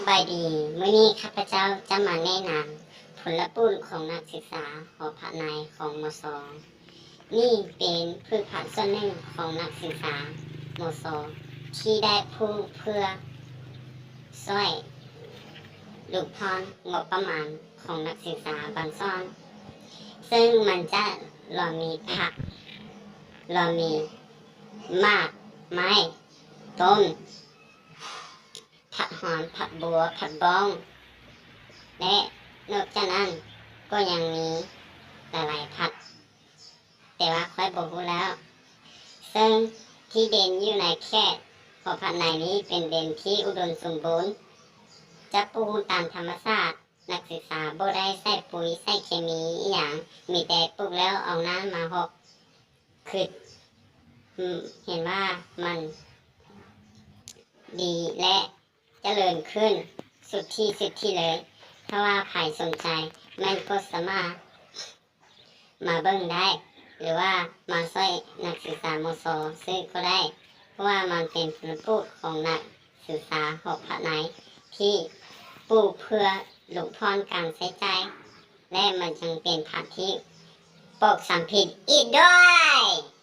ສະບາຍດີ, ມື້ນີ້ຂ້າພະເຈົ້າຈະມາແນະນຳຜົນລະປູກຂອງນັກສຶກສາຫໍພັກໃນຂອງ ມສ. ນີ້ເປັນພືດຜັກສ່ວນໜຶ່ງຂອງນັກສຶກສາ ມສ ທີ່ໄດ້ປູກເພື່ອຊ່ວຍຫຼຸດຜ່ອນງົບປະມານຂອງນັກສຶກສາບາງສ່ວນ, ເຊິ່ງມັນຈະລວມມີຜັກ, ລວມມີໝາກໄມ້, ຕົ້ນ ຜັກຫອມ, ຜັກບົວ, ຜັກບ້ອງ ແລະ ນອກຈາກນັ້ນກໍຍັງມີຫຼາຍໆຜັກ, ແຕ່ວ່າຂ້ອຍບໍ່ຮູ້ແລ້ວ. ເຊິ່ງທີ່ດິນຢູ່ໃນເຂດຫໍພັກໃນນີ້ເປັນດິນທີ່ອຸດົມສົມບູນ, ຈະປູກຕາມທຳມະຊາດ, ນັກສຶກສາບໍ່ໄດ້ໃສ່ປຸ໋ຍໃສ່ເຄມີອີ່ຫຍັງ, ມີແຕ່ປູກແລ້ວເອົານ້ຳມາຫົກ. ຄິດເຫັນວ່າມັນດີ ແລະ ຈະເລີນຂຶ້ນສຸດທີ່ສຸດທີ່ເລີຍ. ຖ້າວ່າໃຜສົນໃຈ ແມ່ນກໍສາມາດມາເບິ່ງໄດ້ ຫຼືວ່າມາຊ່ວຍນັກສຶກສາ ມສ ຊື້ກໍໄດ້, ເພາະວ່າມັນເປັນຜົນປູກຂອງນັກສຶກສາຫໍພັກໃນທີ່ປູກເພື່ອຫຼຸດຜ່ອນການໃຊ້ຈ່າຍ ແລະ ມັນຍັງເປັນຜັກທີ່ປອດສານພິດອີກດ້ວຍ.